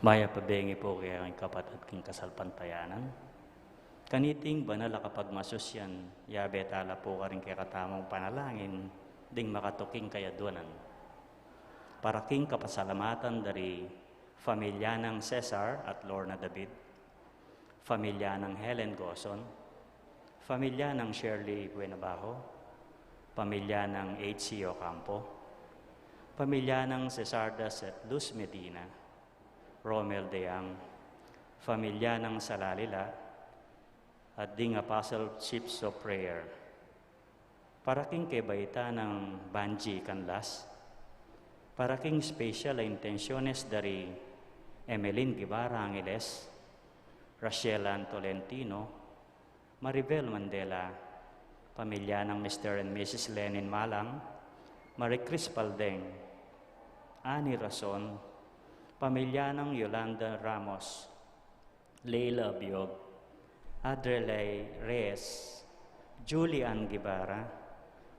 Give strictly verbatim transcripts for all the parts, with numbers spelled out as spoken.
Mayap a bengi pu kekayu kapatad king kasalpantayanan. Kaniting banal a kapagmasusyan, yabe tala pu karing kekatamung panalangin ding makatuking kayadwanan. Para king kapasalamatan dari familia nang Cesar at Lorna David, familia nang Helen Goson, familia nang Shirley Buenabajo, familia nang H C Ocampo, familia nang Cesardas at Luz Medina, Romel Deang, familia nang Salalila, at ding Apostleships of Prayer. Para king kebaitan nang Banji Canlas, para king special a intenciones dari Emeline Guevara Angeles, Rachel Ann Tolentino, Maribel Mandela, pamilya nang Mister and Missus Lenin Malang, Marie Chris Paldeng, Annie Rason, pamilya nang Yolanda Ramos, Leila Biog, Adrelay Reyes, Julie Ann Guevara,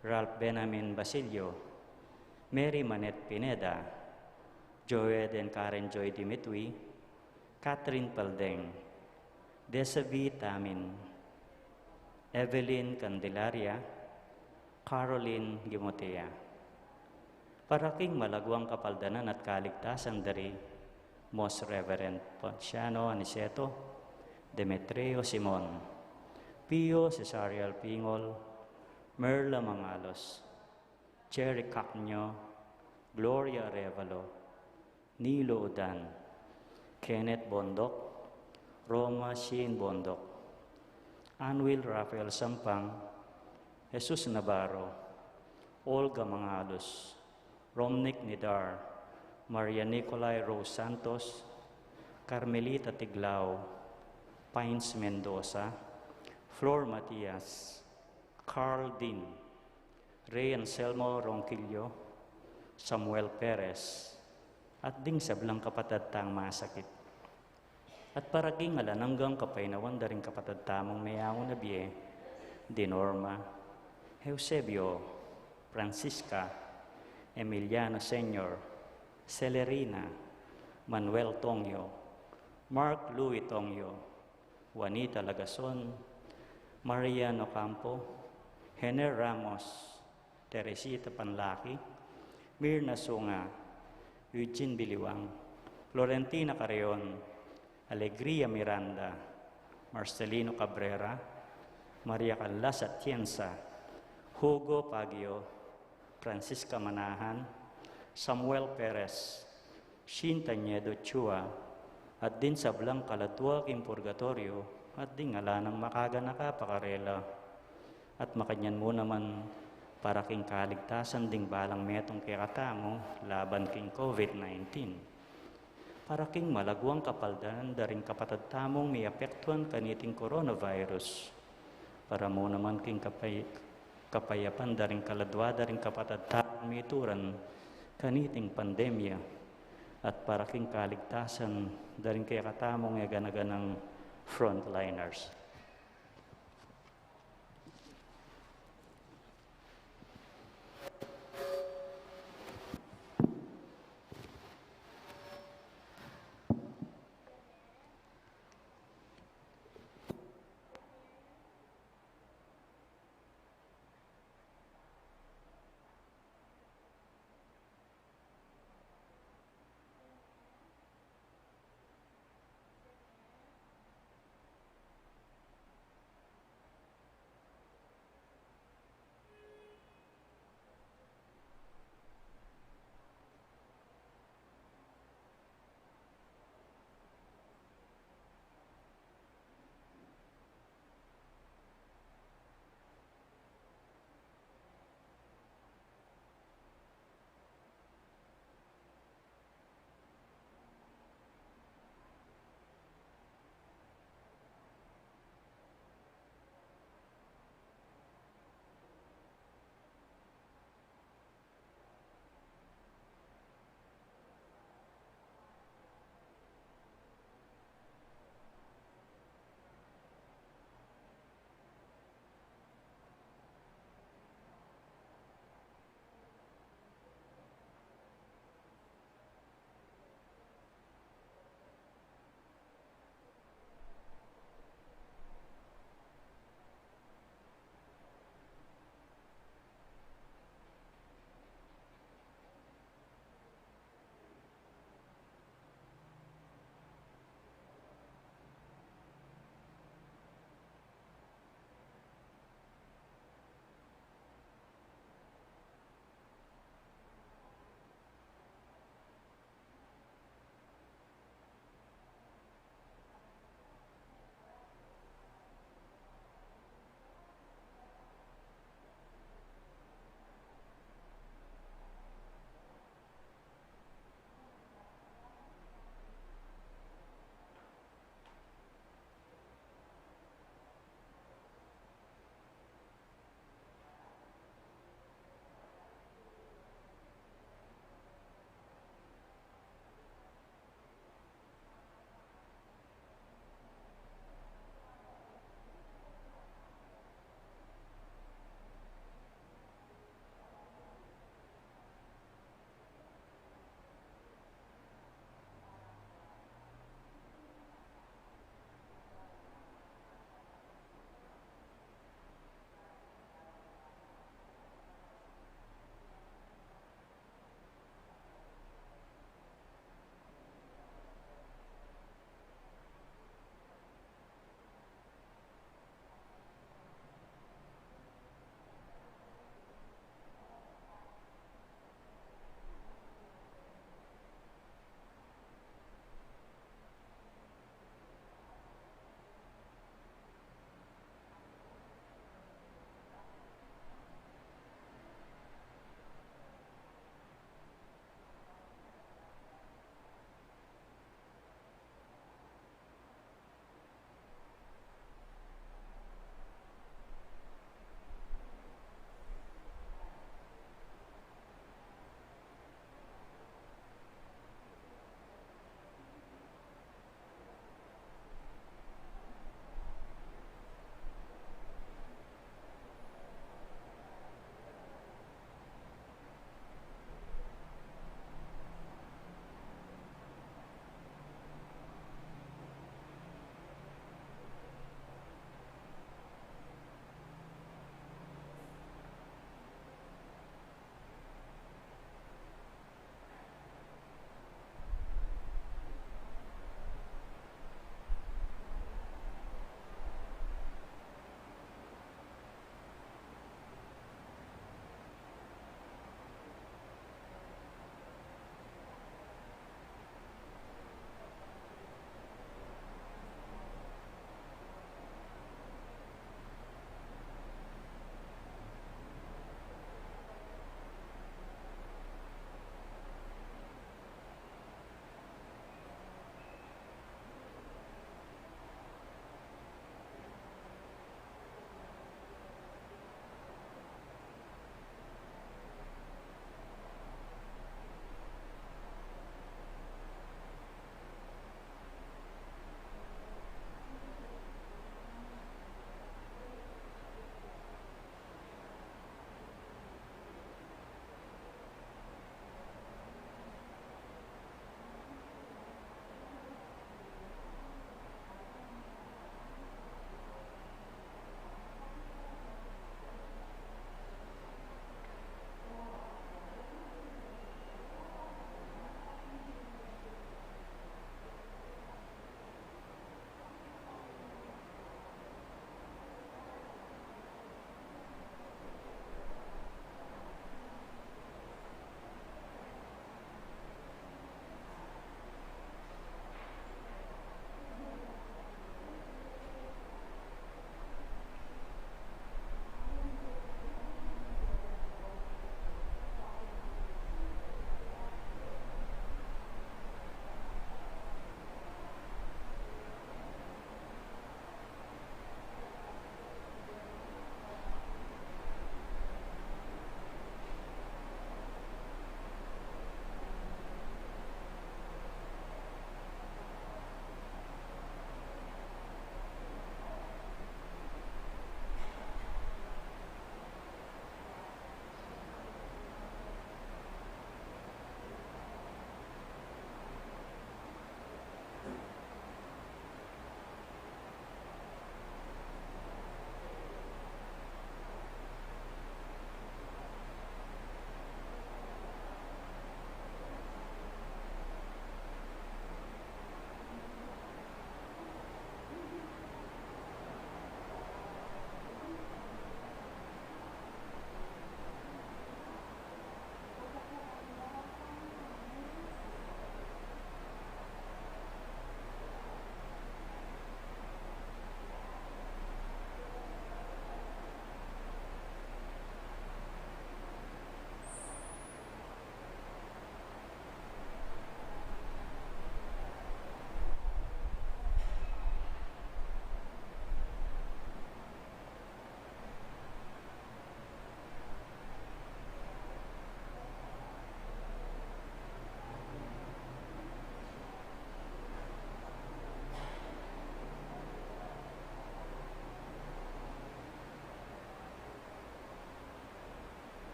Ralph Benjamin Basilio, Mary Manette Pineda, Joed and Karen Joy Dimitri, Catherine Paldeng, Desavi Tamin, Evelyn Candelaria, Caroline Gimotea. Para king malagwang kapaldanan at kaligtasan dari Most Reverend Ponciano Aniceto, Demetrio Simon, Pio Cesario Alpingol, Merla Mangalos, Jerry Cacño, Gloria Arevalo, Nilo Udan, Kenneth Bondoc, Roma Sheen Bondoc, Anwil Rafael Sampang, Jesus Navarro, Olga Mangalos, Romnick Nidar, Maria Nicolai Rose Santos, Carmelita Tiglao, Pines Mendoza, Flor Matias, Carl Dean, Rey Anselmo Ronquillo, Samuel Perez, at ding sablang kapatad tang masakit. At para king alang anggang kapainawan da ring kapatad tamung meyangu na bie, di Norma, Eusebio, Francisca, Emiliano Senior, Celerina, Manuel Tongyo, Mark Louis Tongyo, Juanita Lagason, Marian Ocampo, Hener Ramos, Teresita Panlaki, Mirna Sunga, Eugene Biliwang, Florentina Carreon, Alegria Miranda, Marcelino Cabrera, Maria Callas Atienza, Hugo Pagio, Francisca Manahan, Samuel Perez, Shin Tanyedo Chua, at ding sablang kaladua king purgatoryo, at ding ala nang makaganaka pa karela. At makanyan mu naman para king kaligtasan ding balang metung kekatamu laban king COVID nineteen. Para king malagwang kapaldanan da ring kapatad tamung miapektuan kaniting coronavirus. Para mu naman king kapay-, kapayapan da ring kaladua da ring kapatad tamung mituran kaniting pandemya. At para king kaligtasan da ring kekatamung e gana-ganang frontliners.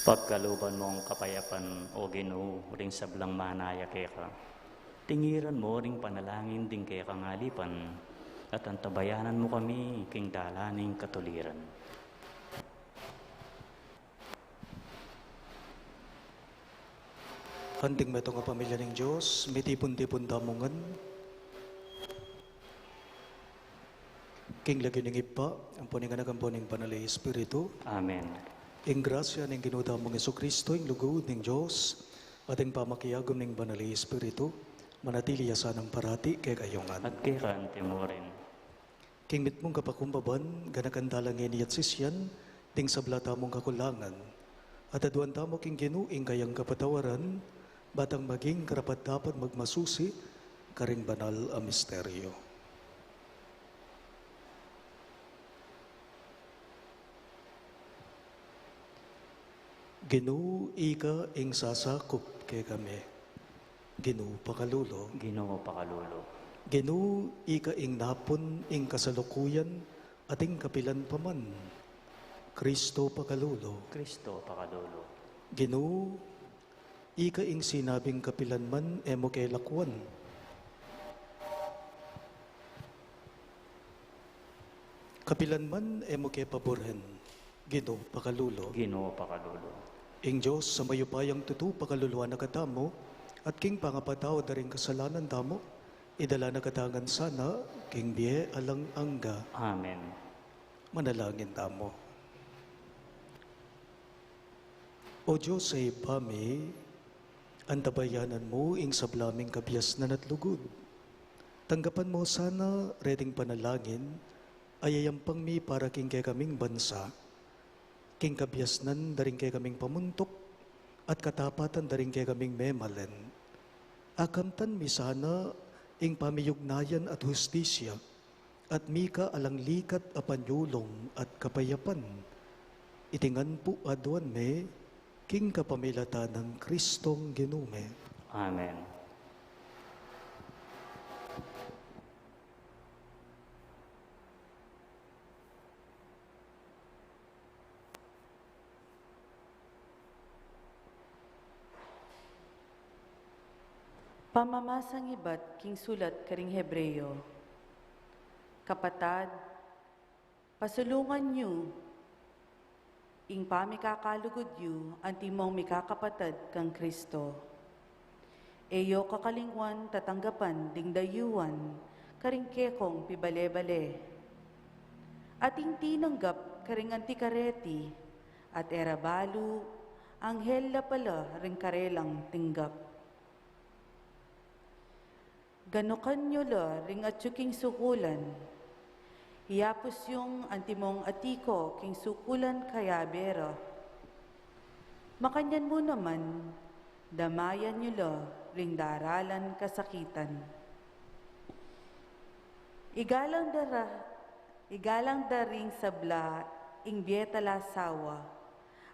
Pagkaluban mong kapayapan, O Ginu, ring sablang manaya keka. Tingiran mo ring panalangin ding kekang alipan, at antabayanan mo kami king dalan ning katuliran. Anting metung a pamilya ning Dios, mitipun-tipun tamu ngan. King lagyu ning Ibpa, ampo ning Anak, ampo ning Banal a Espiritu. Amen. Ing grasya ning Ginu tamung Jesucristo, ing lugud ning Dios, at ing pamakiagum ning Banal a Espiritu, manatili ya sanang parati kekayu ngan. At keka mu rin. King mitmung kapakumbaban, ganakan tala ngeni at sisian, ding sabla tamung kakulangan. At aduan tamu king Ginu ing kayang kapatawaran, batang maging karapat-dapat magmasusi karing banal a misteryo. Ginu, ika ing sasakup kekami. Ginu, pakalulu. Ginu, pakalulu. Ginu, ika ing napun, ing kasalukuyan, at ing kapilan pa man. Kristo, pakalulu. Kristo, pakalulu. Ginu, ika ing sinabing kapilan man e mu ke lakwan, kapilan man e mu ke paburen. Ginu, pakalulu. Ginu, pakalulu. Ing Dios a mayupayang tutu, pakaluluan na katamu, at king pangapatawad da ring kasalanan tamu, idala na katamu ngan sana king bie alang angga. Amen. Manalangin tamu. O Dios a Ibpa mi, antabayanan mu ing sabla ming kabiasnan at lugud. Tanggapan mu sana reting panalangin a yayampang mi para king kekaming bansa, king kabiasnan da ring kekaming pamuntuk, at katapatan da ring kekaming memalen. Akamtan mi sana ing pamiyugnayan at hustisya, at mika alang likat a panyulung at kapayapan. Iti ngan pu aduan mi king kapamilatan nang Kristong Ginu mi. Amen. Pamamasang ibat king sulat karing Hebreo. Kapatad, pasulungan yu ing pamikakalugud yu antimong mikakapatad kang Kristo. E yu kakalingwan tatanggapan ding dayuan karing kekong pibale-bale. Ating tinanggap karing anti kareti, at e ra balu, anghel la pala ring karelang tinggap. Ganukan yu la ring atyu king sukulan. Iyapus yung antimong atiko king sukulan kayabe ra. Makanyan mu naman, damayan yu la ring daralan kasakitan. Igalang da ra, igalang da ring sabla ing bie talasawa,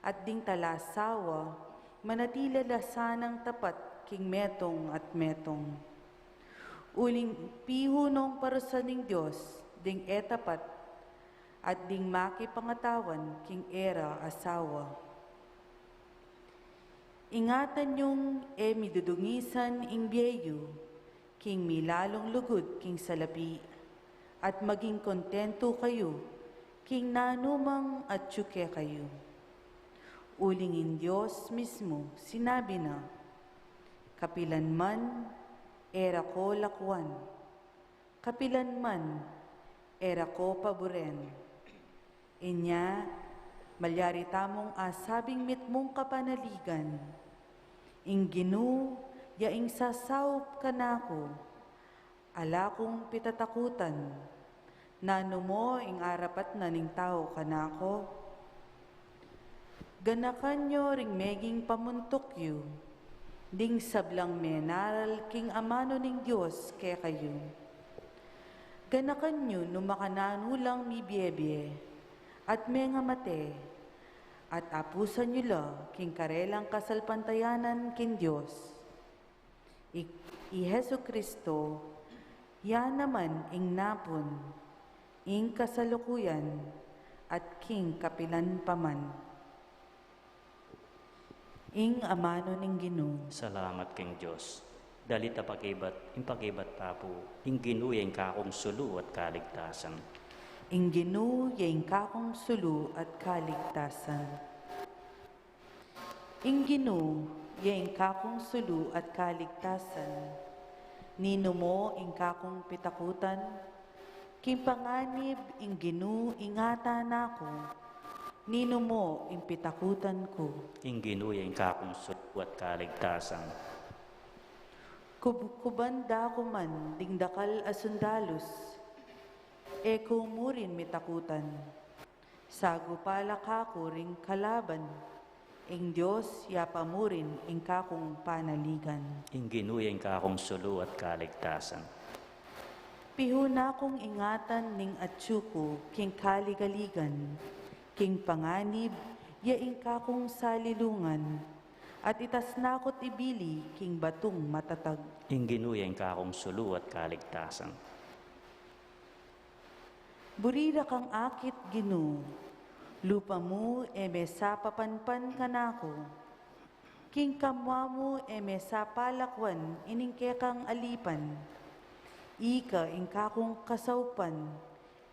at ding talasawa manatili la sanang tapat king metung at metung. Uling pihu nong parusa ning Dios ding e tapat, at ding makipangatawan king e ra asawa. Ingatan yung e midudungisan ing bie yu, king milalung lugud king salapi, at maging kontentu kayu king nanumang atyu kekayu. Uling ing Dios mismu sinabi na, "Kapilan man e ra ko lakwan, kapilan man e ra ko paburen." Inya, malyari tamung asabing mitmung kapanaligan, "Ing Ginu ya ing sasaup kanaku, ala kung pitatakutan. Nanu mo ing arapat na ning tau kanaku?" Ganakan yu ring meging pamuntuk yu ding sablang menaral king amanu ning Dios kekayu. Ganakan yu nung makananu lang mibiebie at mengamate, at apusan yu la king karelang kasalpantayanan king Dios. I, i Jesu Cristo, ya naman ing napun, ing kasalukuyan, at king kapilan pa man. Ing amanu ning Ginu. Salamat king Dios. Dalit a pakibat, ing pakibat ta pu, ing Ginu ya ing kakung sulu at kaligtasan. Ing Ginu ya ing kakung sulu at kaligtasan. Ing Ginu ya ing kakung sulu at kaligtasan. Ninu mu ing kakung pitakutan? King panganib ing Ginu ingatan na ku. Ninu mu ing pitakutan ku? Ing Ginu ya ing kakung sulu at kaligtasan. Kub-, kuban da ku man ding dakal a sundalus, e ku mu rin mitakutan. Sagupa la kaku ring kalaban, ing Dios ya pa mu rin ing kakung panaligan. Ing Ginu ya ing kakung sulu at kaligtasan. Pihu na kung ingatan ning atyu ku king kaligaligan, king panganib ya ing kakung salilungan, at itas na ku't ibili king batung matatag. Ing Ginu ya ing kakung sulu at kaligtasan. Buri da kang akit, Ginu, lupa mu e me sapapanpan kanaku. King kamua mu e me sapalakwan ining kekang alipan. Ika ing kakung kasaupan,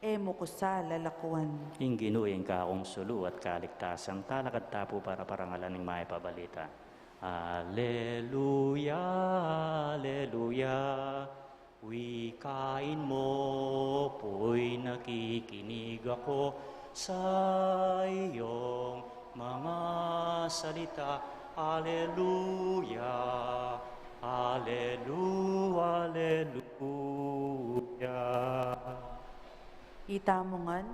e mu ku sa lalakwan. Ing Ginu ing kakung sulu at kaligtasan. Talakad ta pu para parangalan ing Mayap a Balita. Aleluya, aleluya. Wikain mo pu'y nakikinig ako sa iyong mga salita. Aleluya, alelu-, aleluya. Ita mu ngan,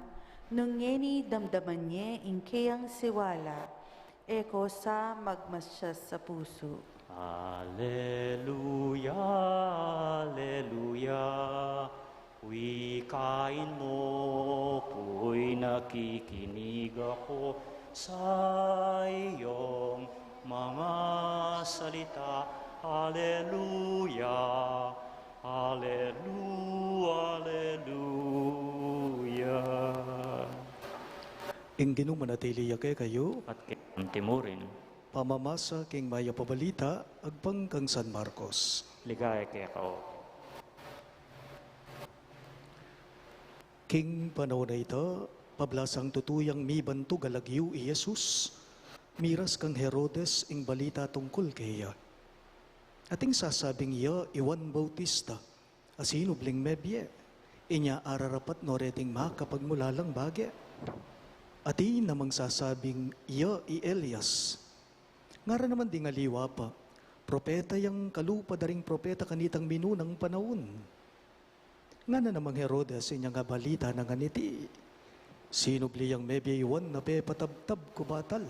nung ngeni damdaman ye ing keyang siwala, e ko sa magmasyas a pusu. Aleluya, aleluya. Wikain mo pu'y nakikinig ako sa iyong mga salita. Aleluya, alelu-, aleluya. Ing Ginu manatili ya kekayu. At kekang timurin. Pamamasa king Mayap a Balita agpang kang San Marcos. Ligaya keka, O. King panaun a ita, pablasang tutu yang mibantug a lagyu i Jesus, miras kang Herodes ing balita tungkul keya. Ating sasabing iya i Juan Bautista, a sinubling mebie, inya ararapat no reting makapagmulalang bage. Atin namang sasabing iya i Elias. Ngara naman ding aliwa pa, propeta yang kalupa da ring propeta kanitang minunang panaun. Ngana namang Herodes inyang abalita na nganiti, sinubli yang mebie i Juan a pepatabtab ku batal.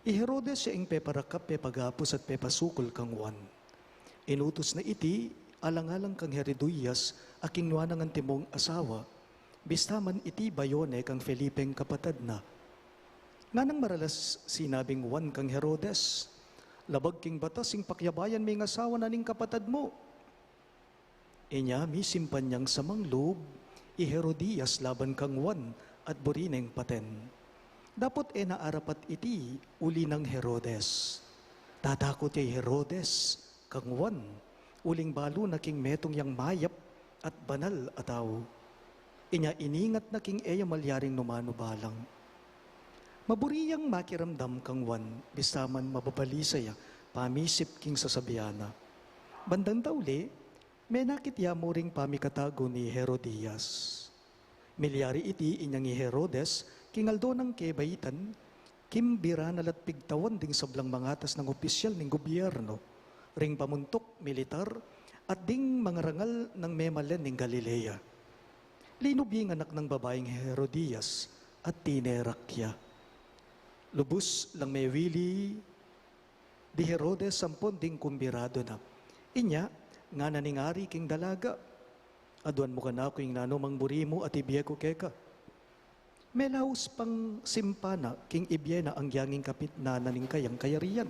I Herodes ya ing peparakap, pepagapus at pepasukul kang Juan. Inutus na iti alang-alang kang Herodias a king nuan nang antimong asawa, bista man iti bayu ne kang Felipeng kapatad na. Nganang maralas sinabing Juan kang Herodes, "Labag king batas ing pakiabayan me ing asawa na ning kapatad mu." Inya misimpan yang samang lub i Herodias laban kang Juan at buri neng paten. Dapot e na arapat iti uli nang Herodes. Tatakut ya i Herodes kang Juan, uling balu na king metung yang mayap at banal a tau. Inya iningat na king e ya malyaring numanu balang. Maburi yang makiramdam kang Juan, bista man mababalisa ya pamisip king sasabian na. Bandang tauli, menakit ya mu ring pamikatagu ni Herodias. Milyari iti inyang i Herodes, king aldo nang kebaitan, kimbiran na la't pigtawan ding sablang mangatas nang opisyal ning gobyerno, ring pamuntuk, militar, at ding mangarangal nang memalen ning Galilea. Linub ya ing anak nang babaing Herodias at tinerak ya. Lubus lang mewili di Herodes ampon ding kumbiradu na. Inya, ngana ning ari king dalaga, "Aduan mu kanaku ing nanu mang buri mu at ibie ku keka." Melaus pang simpan na king ibie na anggiyang ing kapitnan na ning kayang kayarian.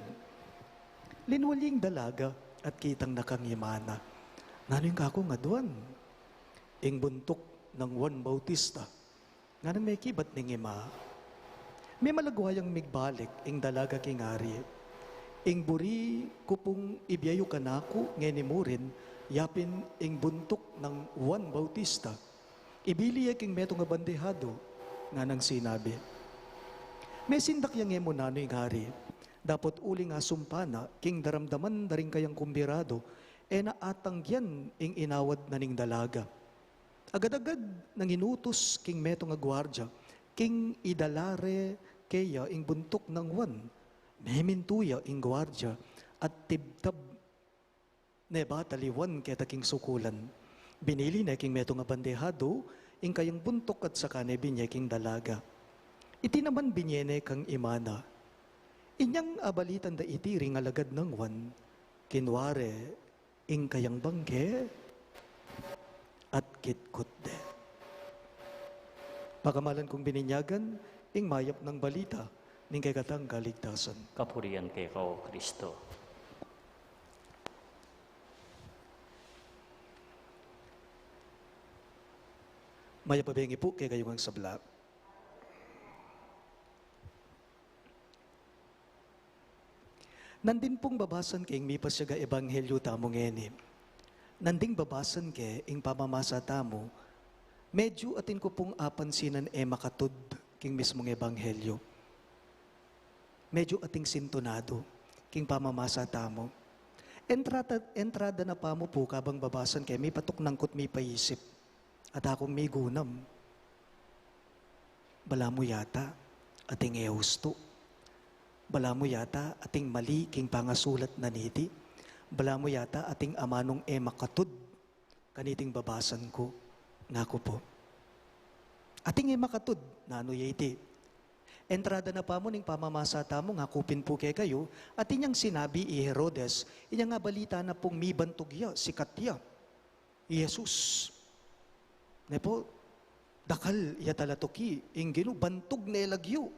Linwal ya ing dalaga at kitang na kang ima na. "Nanu ing kakung aduan?" "Ing buntuk nang Juan Bautista." Nganang mekibat ning ima, Memalaguayang migbalik ing dalaga king ari. Ing buri ku pung ibie yu kanaku ngeni murin, yapin ing buntuk nang Juan Bautista. Ibili ye king metung a bandihado, nganang sinabi. Mesindak ya nge mu nanu ing ari, dapot uling asumpa na king daramdaman da ring kayang kumbirado, e na atanggian ing inawad na ning dalaga. Agad-agad nang inutus king metung a guardia, king idala re keya ing buntuk nang Juan. Memintu ya ing guardia at tibtab ne batal i Juan keta king sukulan. Binili ne king metung a bandihado ing kayang buntuk at saka ne binye king dalaga. Iti naman binye ne kang ima na. Inyang abalitan da iti ring alagad nang Juan, kinua re ing kayang bangke at kitkut de. Pakamalan kung bininyagan, ing mayap nang balita ning kekatang kaligtasan. Kapurian keka, O Kristo. Mayap a bengi pu kekayu ngan sabla. Nandin pung babasan ke ing mipasiag a ebanghelyu tamu ngeni. Nanding babasan ke ing pamamasa tamu, medyu atin ku pung apansinan e makatud king mismung ebanghelyu. Medyu ating sintunadu king pamamasa tamu. Entrada, entrada na pamu pu kabang babasan ke, mipatuknang ku't mipaisip. At akung migunam. Balamu yata ating e ustu. Balamu yata ating mali king pangasulat na niti. Balamu yata ating amanung e makatud kaniting babasan ku, ngaku pu. Ating e makatud, nanu ya iti? Entrada na pamu ning pamamasa tamu, ngaku pin pu kekayu, atin yang sinabi i Herodes, inyang abalita na pung mibantug ya, sikat ya i Jesus. Ne pu, dakal ya talatuki ing Ginu, bantug ne lagyu,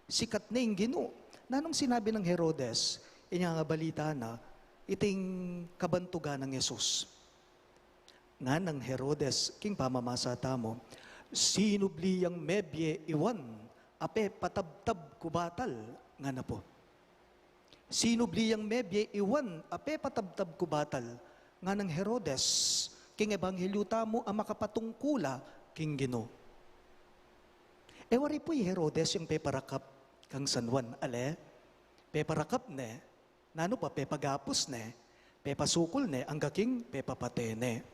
sikat ne ing Ginu. Nanung sinabi nang Herodes inyang abalita na iting kabantugan nang Jesus? Nganang Herodes king pamamasa tamu, sinubli yang mebie i Juan a pepatabtab ku batal, ngana pu. Sinubli yang mebie i Juan a pepatabtab ku batal, nganang Herodes, king ebanghelyu tamu a makapatungkula king Ginu. E wari pu i Herodes yang peparakap kang San Juan, ale? Peparakap ne, nanu pa, pepagapus ne, pepasukul ne, angga king pepapate ne.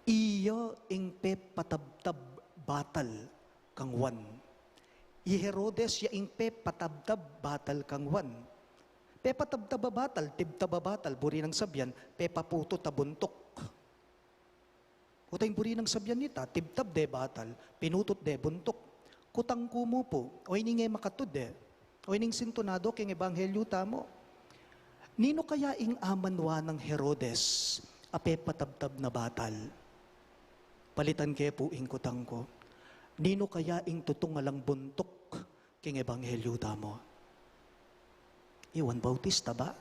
Iya ing pepatabtab batal kang Juan. I Herodes ya ing pepatabtab batal kang Juan. Pepatabtab a batal, tibtab a batal, buri nang sabian, pepaputut a buntuk. Kutang buri nang sabian nita, tibtab de batal, pinutut de buntuk. Kutang ku mu pu, o ining e makatud e, o ining sintunadu king ebanghelyu tamu. Ninu kaya ing amanwa nang Herodes a pepatabtab na batal? Palitan ke pu ing kutang ku. Ninu kaya ing tutung alang buntuk king ebanghelyu tamu? I Juan Bautista ba?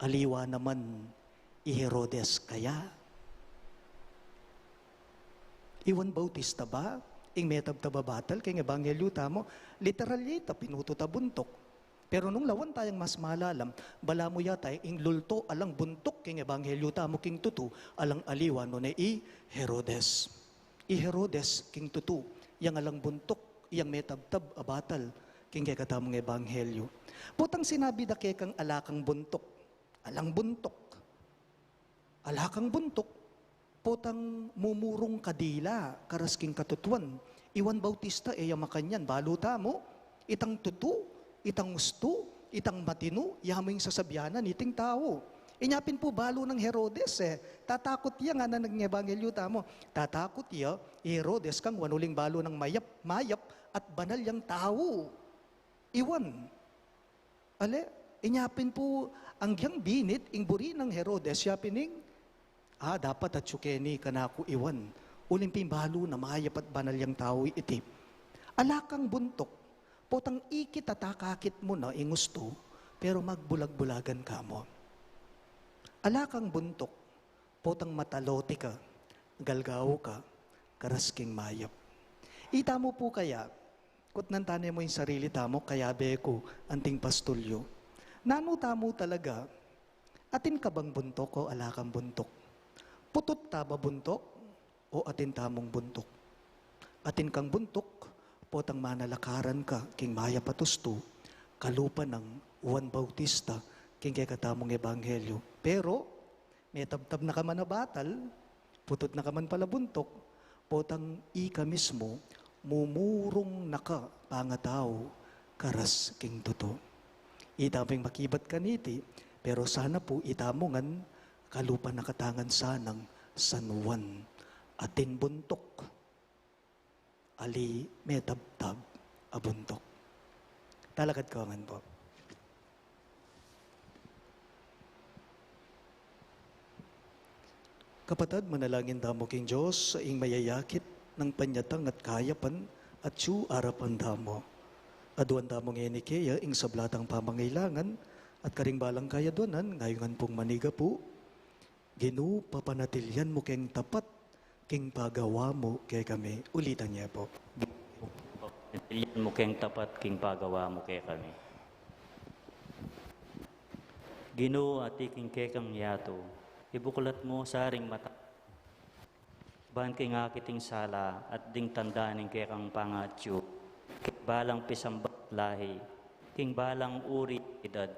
Aliwa naman i Herodes kaya? I Juan Bautista ba ing metabtab a batal king ebanghelyu tamu? Literal ya ita, pinutut a buntuk. Pero nung lawan tayang mas malalam, balamu yata ing lulto alang buntuk king ebanghelyu tamu king tutu, alang aliwa nune i Herodes. I Herodes king tutu, yang alang buntuk, yang metabtab a batal king kekatamung ebanghelyu. Potang sinabi da kekang ala kang buntuk, alang buntuk, ala kang buntuk, potang mumurung ka dila karas king katutuan. I Juan Bautista e ya makanyan, balu tamu, itang tutu, itang ustu, itang matinu, ya mu ing sasabian na niting tau. Inya pin pu balu nang Herodes e, tatakut ya, ngana ning ebanghelyu tamu, tatakut ya i Herodes kang Juan uling balu nang mayap, mayap at banal yang tau i Juan. Ale, inya pin pu, anggyang binit ing buri nang Herodes, ya pin ing, a, dapat atyu keni kanaku i Juan, uling pin balu na mayap at banal yang tau iti. Ala kang buntuk, potang ikit at akakit mu na ing ustu, pero magbulag-bulagan ka mu. Ala kang buntuk, potang matalote ka, galgau ka, karas king mayap. Ita mu pu kaya, Kutnan tane mu ing sarili tamu, kayabe ku, anting pastol yu. Nanu tamu talaga, atin ka bang buntuk o ala kang buntuk? Putut ta ba buntuk o atin tamung buntuk? Atin kang buntuk, potang manalakaran ka king mayap a tustu, kalupa nang Juan Bautista, king kekatamung ebanghelyu. Pero, metabtab na ka man a batal, putut na ka man pala buntuk, potang ika mismu, mumurung na ka pangatau, karas king tutu. Ita ping makibat kaniti, pero sana pu ita mu ngan, kalupa na kata ngan sanang San Juan, atin buntuk, ali metabtab a buntuk. Talakad ko ngan pu. Kapatad, manalangin tamu king Dios, ing mayayakit nang panyatang at kayapan, at atyu arapan tamu. Aduan tamu ngeni keya ing sabla tang pamangailangan, at karing balang kayaduanan, ngayungan pung manigapu. Ginu, papanatilian mu keng tapat king pagawa mu kekami. Ulitan ye pu. Papanatilian mu keng tapat king pagawa mu kekami. Ginu, atiu king kekang yatu, ibuklat mu sa ring mata ban king akit ing sala at ding tanda ning kekang pangatyu, king balang pisambat lahi, king balang uri, edad,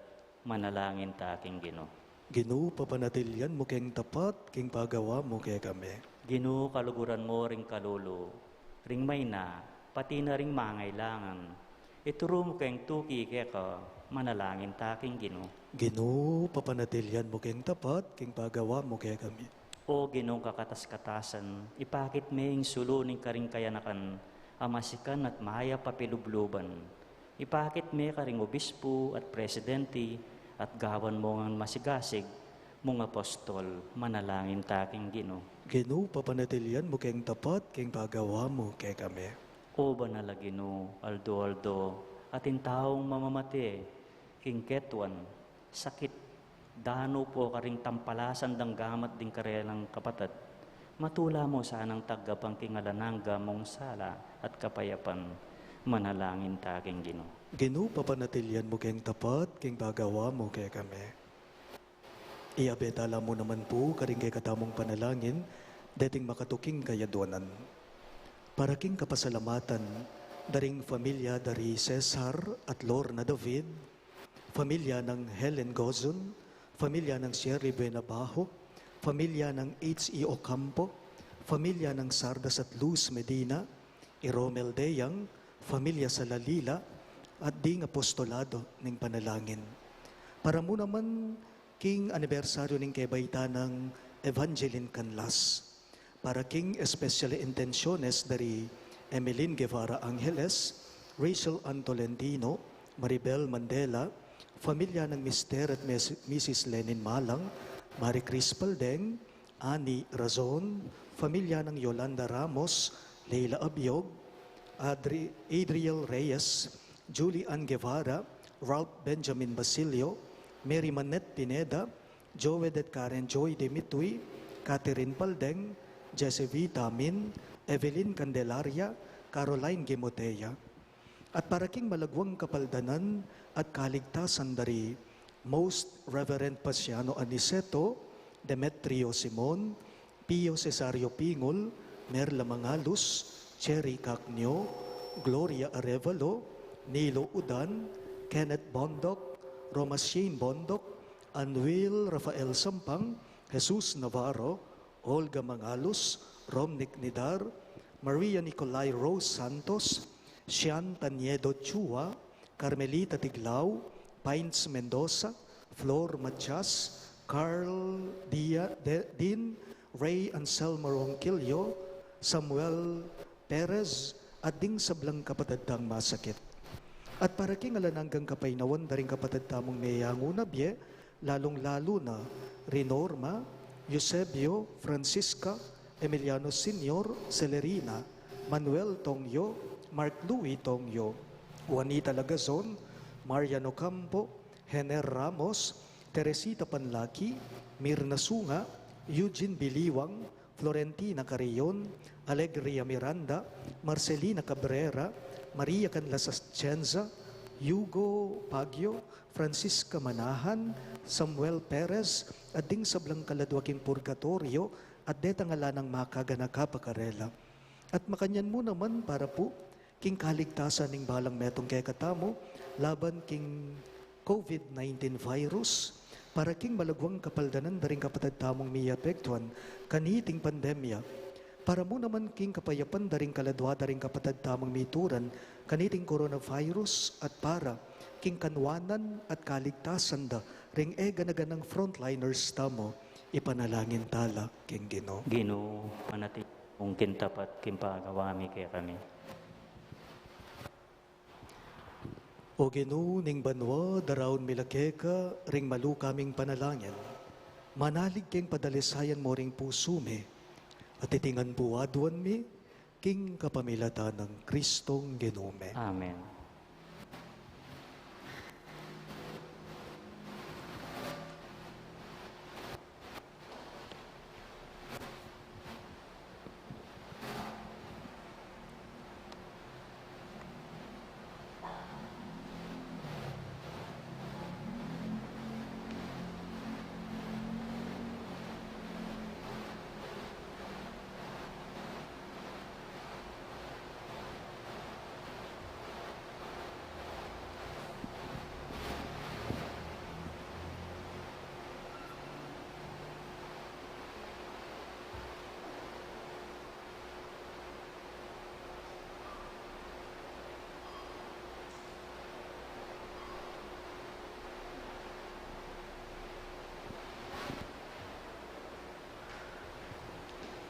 manalangin ta king Ginu. Ginu, papanatilian mu keng tapat king pagawa mu kekami. Ginu, kaluguran mu ring kalulu, ring maina, pati na ring mangailangan. Ituru mu keng tuki keka, manalangin ta king Ginu. Ginu, papanatilian mu keng tapat king pagawa mu kekami. O Ginung kakatas-katasan, ipakit me ing sulu ning karing kayanakan a masikan at mayap a pilubluban. Ipakit me karing obispu at presidenti at gawan mu ngan masigasig mung apostol, manalangin ta king Ginu. Ginu, papanatilian mu keng tapat king pagawa mu kekami. O banal a Ginu, aldo-aldo atin taung mamamate king ketuan, sakit, danup o karing tampalasan dang gamat ding karelang kapatad, matula mu sanang tagapan king alang angga mung sala at kapayapan, manalangin ta king Ginu. Ginu, papanatilian mu keng tapat king pagawa mu kekami. Iyabe tala mu naman pu karing kekatamung panalangin deting makatuking kayaduanan. Para king kapasalamatan da ring familia da ri Cesar at Lorna David, familia nang Helen Gozon, familia nang Sherry Buenabajo, familia nang H E Ocampo, familia nang Sardas at Luz Medina, i Romel Deyang, familia Salalila, at ding apostolado ning panalangin. Para mu naman king anibersaryu ning kebaitan nang Evangeline Canlas. Para king especial intenciones da ri Emeline Guevara Angeles, Rachel Ann Tolentino, Maribel Mandela, familia nang Mister at Mes-, Missus Lenin Malang, Marie Chris Paldeng, Annie Razon, familia nang Yolanda Ramos, Leila Abiog, Adri-, Adriel Reyes, Julie Ann Guevara, Ralph Benjamin Basilio, Mary Manette Pineda, Joed at Karen Joy Dimitui, Catherine Paldeng, Jesse V Tamin, Evelyn Candelaria, Caroline Gimotea. At para king malagwang kapaldanan at kaligtasan da ri Most Reverend Paciano Aniceto, Demetrio Simon, Pio Cesario Pingul, Merla Mangalus, Cherry Cacnio, Gloria Arevalo, Nilo Udan, Kenneth Bondoc, Roma Shane Bondoc, Anwil Rafael Sampang, Jesus Navarro, Olga Mangalus, Romnick Nidar, Maria Nicolai Rose Santos, Sian Taniedo Chua, Carmelita Tiglao, Pines Mendoza, Flor Matias, Carl Dia-, De-, Dean, Ray Anselmo Ronquillo, Samuel Perez, at ding sablang kapatad tang masakit. At para king alang anggang kapaynawan da ring kapatad tamung meyangu na bie, lalung-lalu na ri Norma, Eusebio, Francisca, Emiliano Senior, Celerina, Manuel Tongyo, Mark Louis Tongyo, Juanita Lagazon, Mariano Campo, Hener Ramos, Teresita Panlaki, Mirna Sunga, Eugene Biliwang, Florentina Carrion, Alegria Miranda, Marcelina Cabrera, Maria Canlas Atienza, Hugo Baguio, Francisca Manahan, Samuel Perez, at ding sablang kaladua king purgatoryo, at detang ala nang makaganaka pa karela. At makanyan mu naman para pu king kaligtasan ning balang metung kekatamu laban king COVID nineteen virus, para king malagwang kapaldanan da ring kapatad tamung miapektuan kaniting pandemya, para mu naman king kapayapan da ring kaladua da ring kapatad tamung mituran kaniting coronavirus, at para king kanuanan at kaligtasan da ring e gana-ganang frontliners tamu, ipanalangin tala king Ginu. Ginu, manatili mung king tapat king pagawa mi kekami. O Ginu ning banua, daraun mi la keka ring malu kaming panalangin. Manalig keng padalisayan mu ring pusu mi, at iti ngan pu aduan mi king kapamilatan nang Kristong Ginu mi. Amen.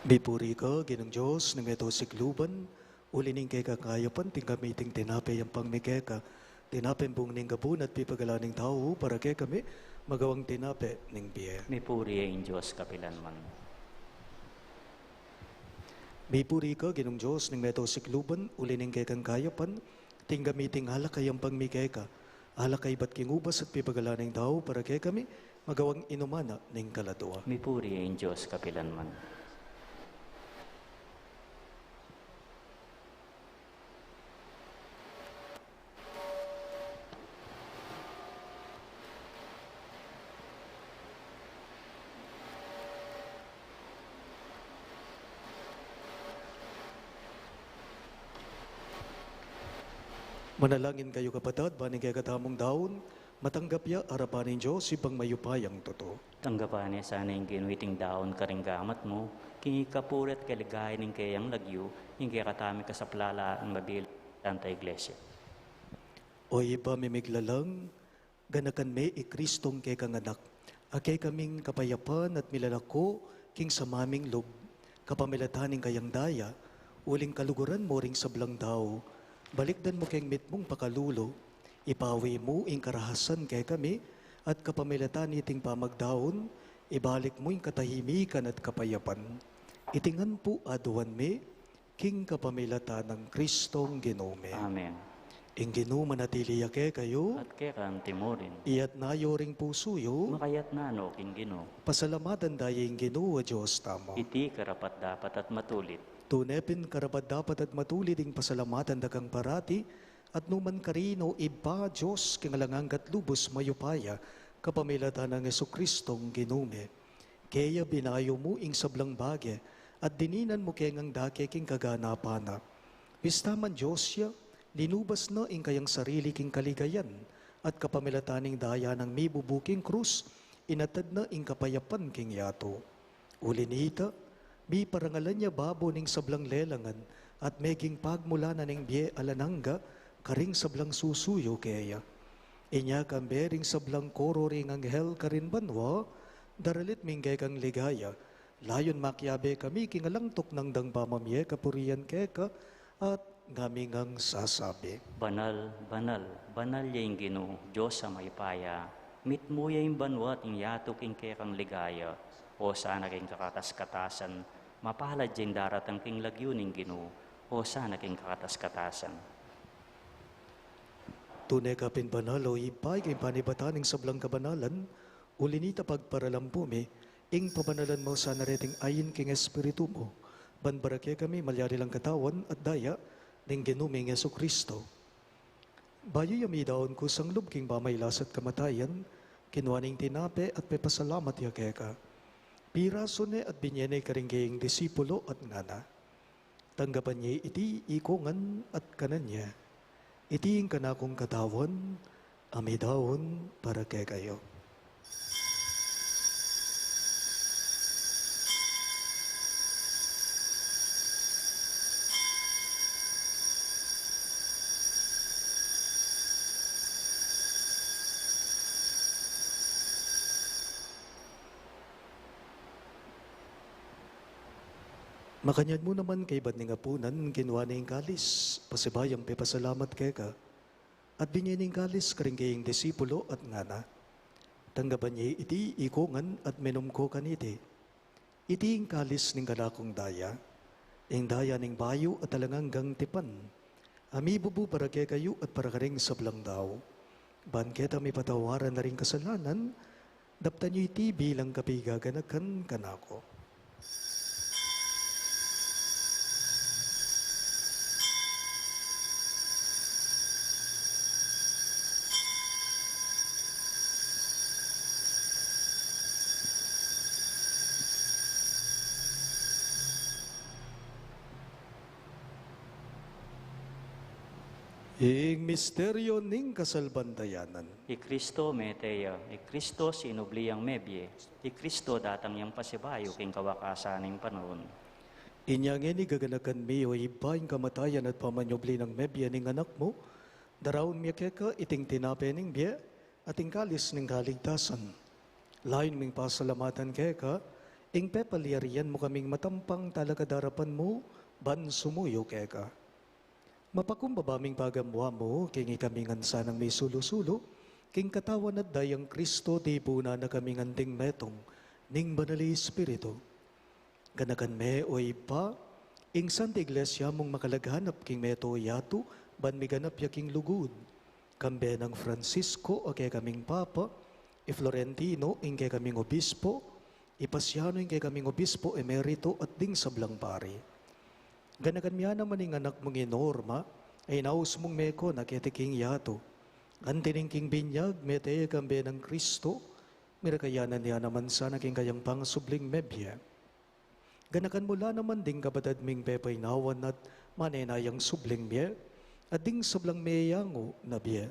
Mipuri ka, Ginung Dios ning meto sikluban, uli ning kekang kayapan tinggap mi iting tinape yampang mi keka. Tinape bung ning gabun at pipagalan ning tau para kekami, magawang tinape ning bie. Mipuri ya ing Dios kapilanman. Mipuri ka, Ginung Dios ning meto sikluban, uli ning kekang kayapan tinggap mi iting alak a yampang mi keka. Alak a ibat king ubas at pipagalan ning tau para kekami, magawang inuman na ning kaladua. Mipuri ya ing Dios kapilanman. Manalangin kayu, kapatad, ban ing kekatamung daun matanggap ya arapan ning Dios, Ibpang mayupayang tutu. Tanggapan na sana ning Ginu iting daun karing gamat mu, king ikapuri at kaligayan ning keyang lagyu, ing kekatamung kasaplalan at mabiling Santa Iglesia. O Ibpa ming miglalang, ganakan me i Kristong kekang Anak, a kekaming kapayapan at milalako king samaming lub, kapamilatan ning kayang daya, uling kaluguran mu ring sablang tau. Balikdan mu keng mitmung pakalulu, ipawi mu ing karahasan kekami, at kapamilatan niting pamagdaun, ibalik mu ing katahimikan at kapayapan. Iti ngan pu aduan mi, king kapamilatan nang Kristong Ginu mi. Amen. Ing Ginu manatili ya kekayu. At keka mu rin. Iyatas yu ring pusu yu. Makayatas no king Ginu. Pasalamatan taya ing Ginu a Dios tamu. Iti karapat-dapat at matulid. Tune pin karapat-dapat at matulid ing pasalamatan da kang parati, at nukarin man, o Ibpa, Dios king alang angga at lubus mayupaya, kapamilatan nang Jesukristong Ginu mi. Keya binayu mu ing sablang bage, at dininan mu keng dake king kaganapan na. Bista man Dios ya, linubas na ing kayang sarili king kaligayan, at kapamilatan ning daya nang mibubu king krus, inatad na ing kapayapan king yatu. Uli nita, miparangalan ya babo ning sablang lelangan, at meging pagmulan na ning bie alang angga karing sablang susuyu keya. Inya kambe ring sablang koro ring anghel karin banua, daralit mi ing kekang ligaya, layun makiabe kami king alang tuknang dang pamamie kapurian keka, at ngami ngang sasabi. Banal, banal, banal ya ing Ginu, Dios a mayupaya, mitmu ya ing banua at ing yatu king kekang ligaya. Hosana king kakatas-katasan, mapalad ya ing daratang king lagyu ning Ginu, hosana king kakatas-katasan. Tune ka pin banal, o Ibpa, ika ing panibatan ning sablang kabanalan, uli nita pagparalampu mi, ing pabanalan mu sana reting ain king Espiritu mu, ban bara kekami malyari lang katawan at daya ning Ginu ming Jesucristo. Bayu ya midaun kusang lub king pamailas at kamatayan, kinua ne ing tinape at pepasalamat ya keka. Pirasu ne at binye ne karing kayang disipulo at ngana: Tanggapan ye iti ikongan at kanan ye. Iti ing kanakung katawan, a midaun para kekayu. Makanyan mu naman kaybat ning apunan, kinua ne ing kalis, pasibayung pepasalamat keka, at binye ne ing kalis karing kayang disipulo at ngana: Tanggapan ye iti ikongan at minum ko kaniti. Iti ing kalis ning kanakung daya, ing daya ning bayu at alang anggang tipan, a mibubu para kekayu at para karing sablang tau, ban keta mipatawaran na ring kasalanan. Daptan yu iti bilang kapigaganakan kanaku. Ing misteryo ning kasalpantayanan. I Kristo mete ya, i Kristo sinubli yang mebie, i Kristo datang yang pasibayu king kawakasan ning panaun. Inya ngeni gaganakan mi, o Ibpa, ing kamatayan at pamanyubli nang mebie ning Anak mu, daraun mi keka iting tinape ning bie at ing kalis ning kaligtasan. Layun ming pasalamatan keka ing pepalyarian mu kaming matampang talakad king arapan mu ban sumuyu keka. Mapakumbaba ming pagamuan mu king ikami ngan sanang misulu-sulu king katawan at dayang Kristo, tipunan na kami ngan ding metung ning Banal a Espiritu. Ganakan me, o Ibpa, ing Santa Iglesia mung makalaganap king mabilug a yatu, ban miganap ya king lugud. Kambe nang Francisco a kekaming Papa, i Florentino ing kekaming Obispo, i Pasiano ing kekaming Obispo Emerito, at ding sablang pari. Ganakan me naman ing anak mung i Norma, a inaus mung meko na keti king yatu. Anti ning king binyag, mete ya kambe nang Kristo, mirakayanan ya naman sana king kayang pangasubling mebie. Ganakan mu la naman ding kapatad ming pepainawan at manenayang subling mie, at ding sablang meyangu na bie.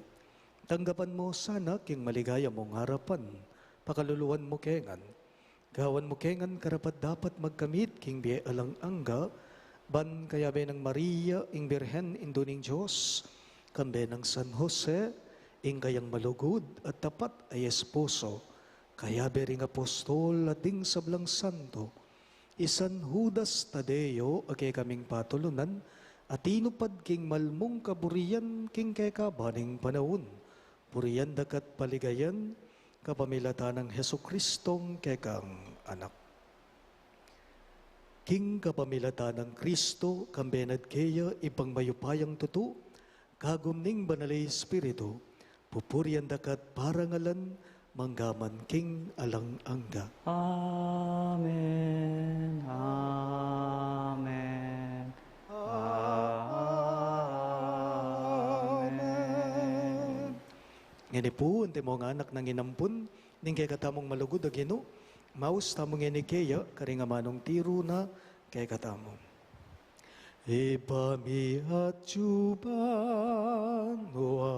Tanggapan mu sana king maligaya mung arapan, pakaluluan mu ke ngan. Gawan mu ke ngan karapat-dapat magkamit king bie alang angga, ban kayabe nang Maria, ing Birhen, Indu ning Dios, kambe nang San Jose, ing kayang malugud at tapat a esposo, kayabe ring apostol at ding sablang santo, i San Judas Tadeo a kekaming patulunan, a tinupad king malmung kaburian king kekaban ning panaun, burian da ka at paligayan, kapamilatan nang Jesucristong kekang Anak. King kapamilatan nang Kristo, kambe na at keya, Ibpang mayupayang tutu, kagum ning Banal a Espiritu, pupurian da ka at parangalan, mangga man king alang angga. Amen. Amen. Amen. Ngeni pu, antimong anak nang inampun ning kekatamung malugud a Ginu, maus tamu ngeni keya karing amanung tiru na kekatamu. Ibpa mi atsu ka banua,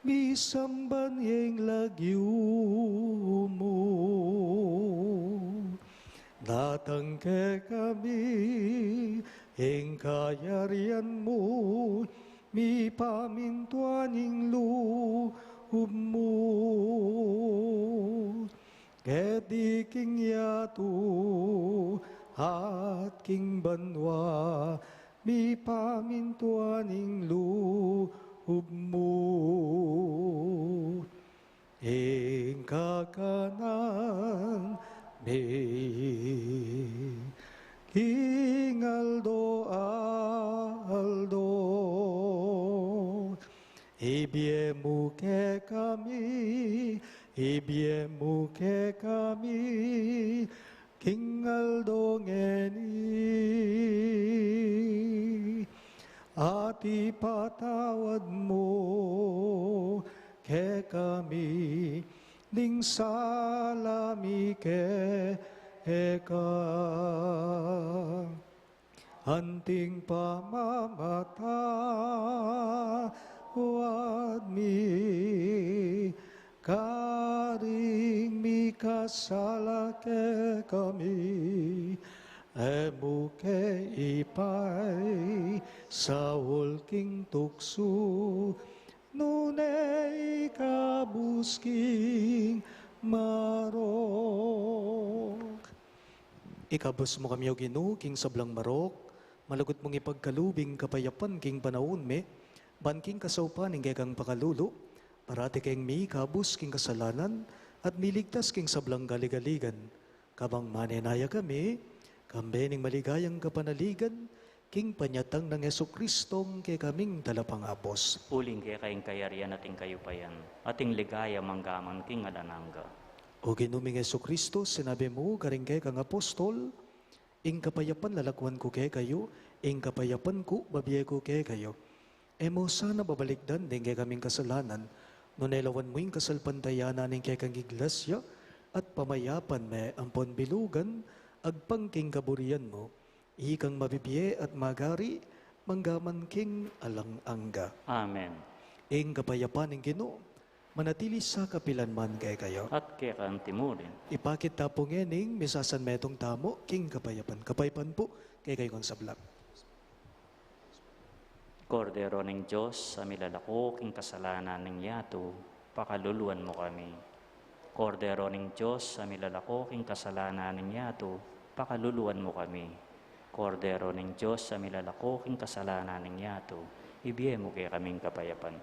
misamban ya ing lagyu mu, datang kekami ing kayarian mu, mipamintuan ing lub mu keti king yatu at king banua, mipamintuan ing lub mu. Ing kakanan mi king aldo-aldo, ibie mu kekami, ibie mu kekami, King aldo ngeni, at ipatawad mu kekami ding sala mi keka, anting pamamatawad mi karing mikasala kekami. E mu ke ipaisaul king tuksu, nune ikabus king marok. Ikabus mu kami, O Ginu, king sablang marok, malugud mung ipagkalub ing kapayapan king panaun mi, ban king kasaupan ning kekang pakalulu, parati keng mikabus king kasalanan, at miligtas king sablang galigaligan. Kabang manenaya kami, kambe ning maligayang kapanaligan, king panyatang nang Jesucristo, ing kekaming talapangabus. Uling keka ing kayarian at ing kayupayan, at ing ligaya manggaman king alang angga. O Ginu ming Jesucristo, sinabi mu karing kekang apostol, ing kapayapan lalakwan ku kekayu, ing kapayapan ku babie ku kekayu. E mu sana babalikdan ding kekaming kasalanan, nune lawan mu ing kasalpantayanan ning kekang iglesia, at pamayapan me ampon bilugan, agpang king kaburian mu. Ikang mabibie at magari, manggaman king alang angga. Amen. Ing kapayapan ning Ginu, manatili sa kapilan man kekayu. At keka antimurin. Ipakit ta pu ngening misasanmetung tamu king kapayapan. Kapayapan pu kekayu ngan sabla. Kordero ning Dios, a milalako king kasalanan ning yatu, pakaluluan mu kami. Kordero ning Dios, a milalako king kasalanan ning yatu, pakaluluan mu kami. Kordero ning Dios, a milalako king kasalanan ning yatu, ibie mu kekaming kapayapan.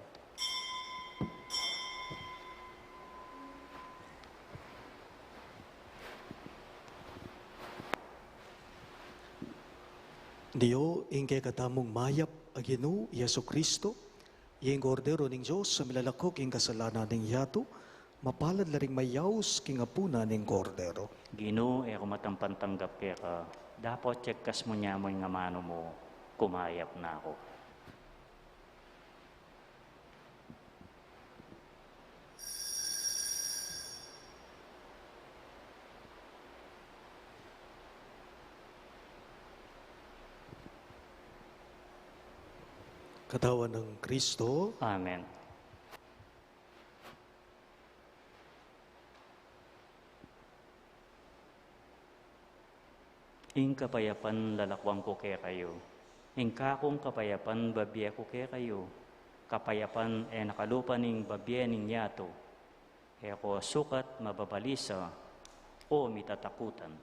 Dio, ing kekatamung mayap a Ginu, Jesucristo, ing Kordero ning Dios, a milalako king kasalanan ning yatu, mapalad la ring mayaus king apunan ning Kordero. Ginu, e ku matampan tanggap keka, dapot yagkas mu ne mu ing amanu mu, kumayap na ku. Katawan nang Kristo. Amen. Ing kapayapan lalakwan ku kekayu, ing kakung kapayapan babie ku kekayu, kapayapan e na kalupa ning babie ning yatu. E ku sukat mababalisa o mitatakutan.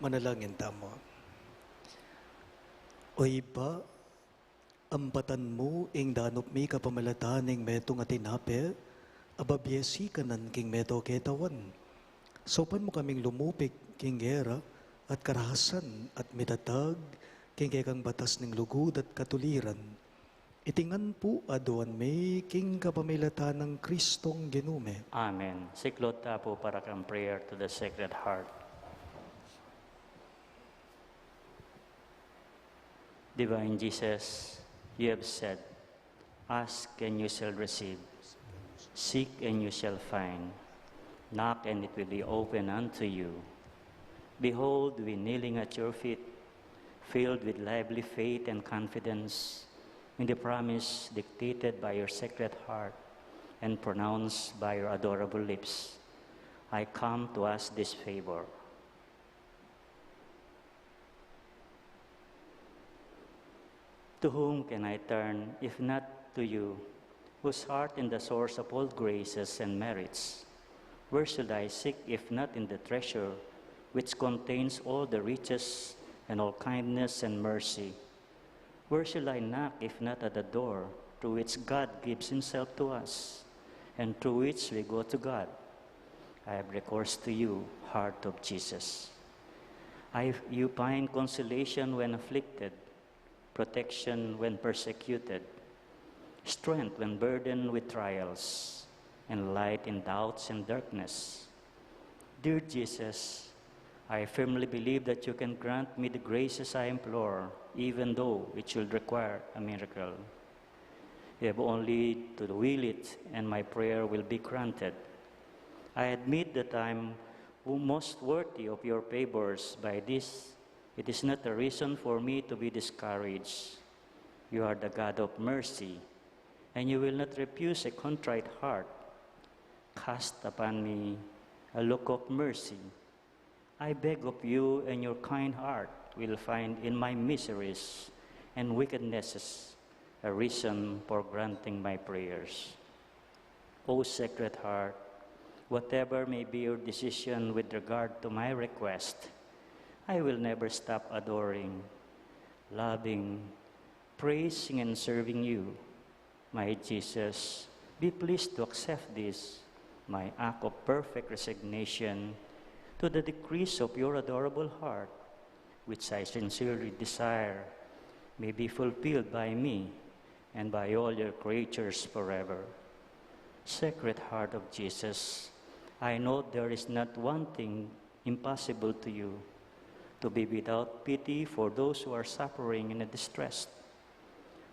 Manalangin tamu. O Ibpa, ampatan mu ing danup mi kapamilatan ning metung a tinape a babie sikanan king meto ketawan. Saupan mu kaming lumupig king gera at karahasan at mitatag king kekang batas ning lugud at katuliran. Iti ngan pu aduan mi king kapamilatan nang Kristong Ginu mi. Amen. Siklaud ta pu para kang prayer to the Sacred Heart. Divine Jesus, you have said, "Ask and you shall receive, seek and you shall find, knock and it will be open unto you." Behold, we kneeling at your feet, filled with lively faith and confidence in the promise dictated by your Sacred Heart and pronounced by your adorable lips, I come to ask this favor. To whom can I turn, if not to you, whose heart is the source of all graces and merits? Where should I seek, if not in the treasure which contains all the riches and all kindness and mercy? Where shall I knock, if not at the door through which God gives himself to us, and through which we go to God? I have recourse to you, Heart of Jesus. I, you find consolation when afflicted, protection when persecuted, strength when burdened with trials, and light in doubts and darkness. Dear Jesus, I firmly believe that you can grant me the graces I implore, even though it should require a miracle. You have only to will it, and my prayer will be granted. I admit that I am most worthy of your favors. By this, it is not a reason for me to be discouraged. You are the God of mercy, and you will not refuse a contrite heart. Cast upon me a look of mercy. I beg of you, and your kind heart will find in my miseries and wickednesses a reason for granting my prayers. O Sacred Heart, whatever may be your decision with regard to my request, I will never stop adoring, loving, praising, and serving you. My Jesus, be pleased to accept this, my act of perfect resignation to the decrees of your adorable heart, which I sincerely desire may be fulfilled by me and by all your creatures forever. Sacred Heart of Jesus, I know there is not one thing impossible to you, to be without pity for those who are suffering and distressed.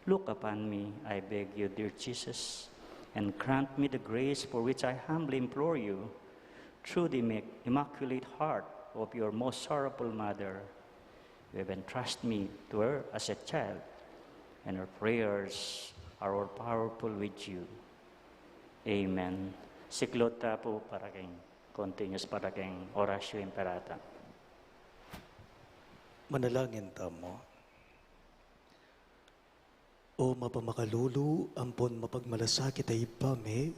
Look upon me, I beg you, dear Jesus, and grant me the grace for which I humbly implore you, through the Immac-, Immaculate Heart of your most sorrowful Mother. You have entrusted me to her as a child, and her prayers are all powerful with you. Amen. Siklaud ta pu para king continuous para king Oratio Imperata. Manalangin tamu. O mapamakalulu ampon mapagmalasakit a Ibpa mi,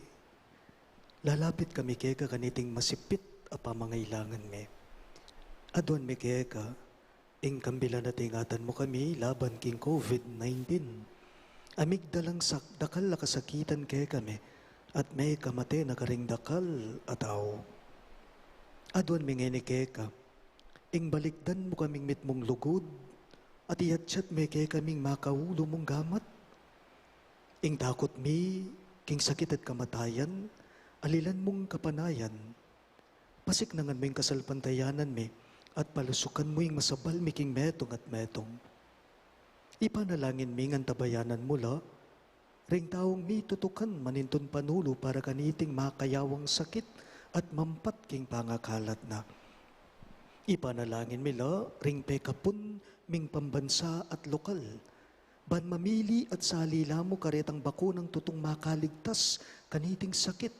lalapit kami keka kaniting masipit a pamangailangan mi. Aduan mi keka, ing kambilan at ingatan mu kami laban king COVID nineteen. A migdalang sak-, dakal a kasakitan kekami, at mekamate na karing dakal a tau. Aduan mi ngeni keka, ing balikdan mu kaming mitmung lugud, at iyatyat me kekaming makaulu mung gamat. Ing takut mi king sakit at kamatayan, alilan mung kapanayan. Pasiknangan mu ing kasalpantayanan mi, at palusukan mu ing masabal mi king metung at metung. Ipanalangin mi ngan tabayanan mu la ring taung mitutukan manintun panulu para kaniting makayawang sakit at mampat king pangakalat na. Ipanalangin mi la ring pekapun ming pambansa at lokal, ban mamili at salila mu karetang bakunang tutung makaligtas kaniting sakit,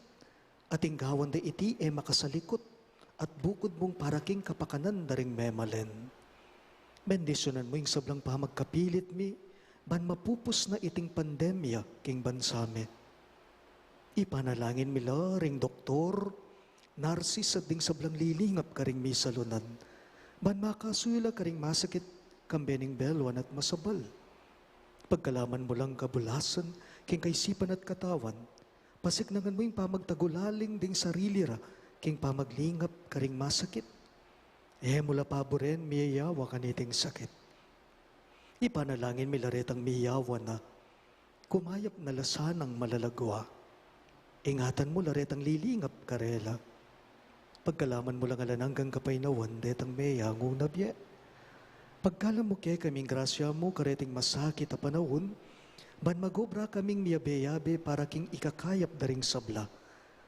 at ing gawan da iti e makasalikut, at bukud mung para king kapakanan da ring memalen. Bendisyunan mu ing sablang pamagkapilit mi, ban mapupus na iting pandemya king bansa mi. Ipanalangin mi la ring doktor, narsis at ding sablang lilingap karing misalunan, Ban makasuyu la karing masakit, kambe ning belwan at masabal. Pagkalaman mu lang kabulasan, king kaisipan at katawan, pasiknangan mu ing pamagtagulaling ding sarili ra, king pamaglingap karing masakit. E mu la paburen miyayawa kaniting sakit. Ipanalangin mi la retang miyayawa na, kumayap na la sanang malalagwa. Ingatan mu la retang lilingap karela. Pagkalaman mu lang alang anggang kapaynawan detang meyangu na bie. Pagkalam mu kekaming grasya mu kareting masakit a panaun, ban magobra kaming miyabe-yabe para king ikakayap da ring sabla,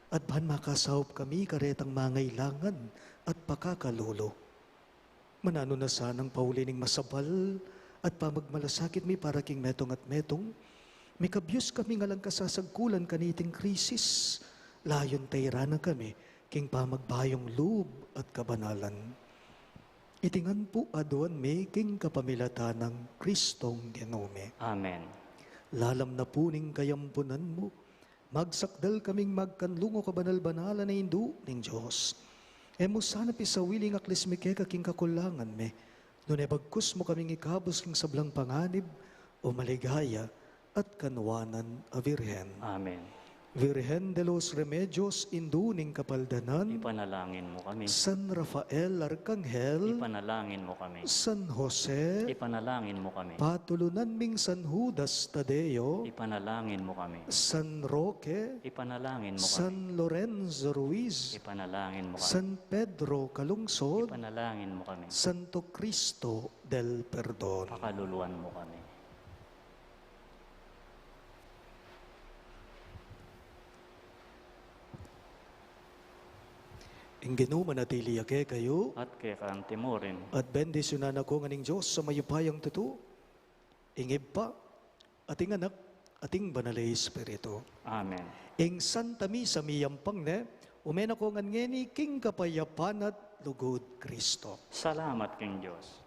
at ban makasaup kami karetang mangailangan at pakakalulu. Mananu na sanang pauli ning masabal at pamagmalasakit mi para king metung at metung, mikabyus kaming alang kasasagkulan kaniting krisis, layun tairan na kami king pamagbayung lub at kabanalan. Iti ngan pu aduan mi king kapamilatan nang Kristong Ginu mi. Amen. Lalam na pu ning kayampunan mu, magsakdal kaming magkanlung, o kabanal-banalan a Indu ning Dios. E mu sana pisawili ing aklis mi keka king kakulangan mi, nune bagkus mu kaming ikabus king sablang panganib, o maligaya at kanwanan a Virgen. Amen. Virgen de los Remedios, Indu ning Kapaldanan. Ipanalangin mu kami. San Rafael Arkanghel. Ipanalangin mu kami. San Jose. Ipanalangin mu kami. Patulunan ming San Judas Tadeo. Ipanalangin mu kami. San Roque. Ipanalangin mu kami. San Lorenzo Ruiz. Ipanalangin mu kami. San Pedro Calungsod. Ipanalangin mu kami. Santo Cristo del Perdon. Pakaluluan mu kami. Ing Ginu manatili ya kekayu. At keka anti mu rin. At bendisyunan na kayu ngan ning Dios a mayupayang tutu, ing Ibpa, at ing Anak, at ing Banal a Espiritu. Amen. Ing Santa Misa miyampang ne, ume na ko ngan ngeni king kapayapan at lugud Kristo. Salamat king Dios.